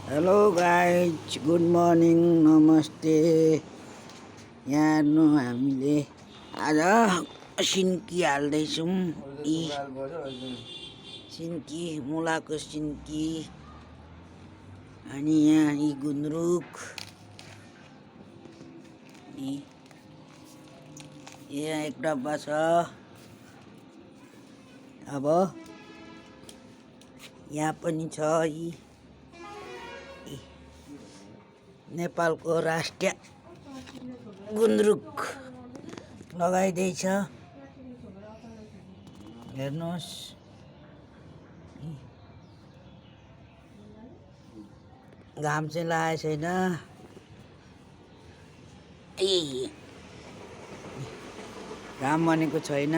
Hello guys, good morning, नमस्ते। यहाँ हेर्नु हामीले आज सिन्की हाल्दैछौँ। सिन्की, मुलाको सिन्की। अनि यहाँ यी गुन्द्रुक, यहाँ एक डब्बा छ। अब यहाँ पनि छ यी नेपालको राष्ट्रिय गुन्द्रुक लगाइदैछ। हेर्नुहोस्, घाम चाहिँ लागेको छैन। घाम भनेको छैन।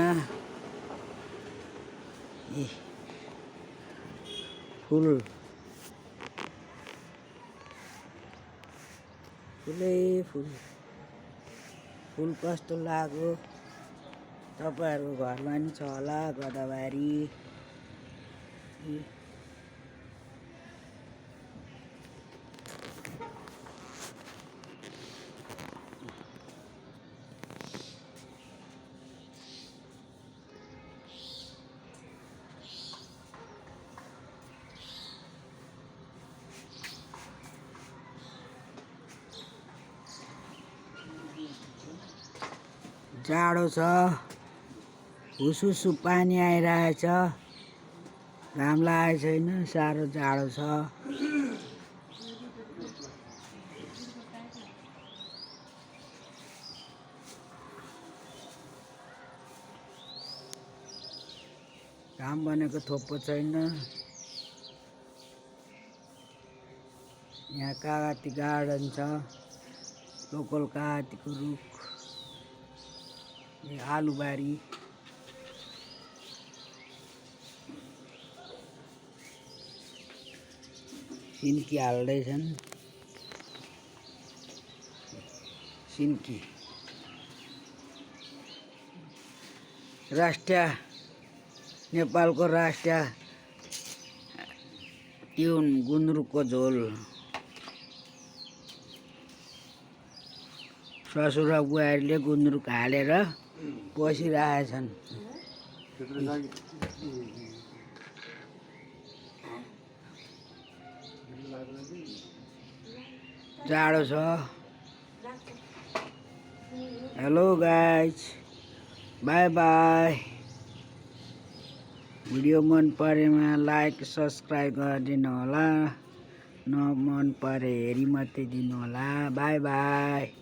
फुलै फुल। फुल कस्तो लाग्यो? तपाईँहरूको घरमा नि छ होला गदावारी। जाडो छ, हुसुसु पानी आइरहेछ। घाम लागेको छैन, साह्रो जाडो छ। घाम भनेको थोपो छैन। यहाँ कागती गार्डन छ, लोकल कागतीको रुख। आलुबारी, सिन्की हाल्दैछन्। सिन्की राष्ट्रिय, नेपालको राष्ट्रिय ट्युन गुन्द्रुकको झोल। ससुरा बुहारीले गुन्द्रुक हालेर पसिरहेछन्। जाडो छ। Hello guys, by by. Video मन परेमा लाइक सब्सक्राइब गरिदिनु होला। न मन परे हेरी मात्रै दिनु होला। By by.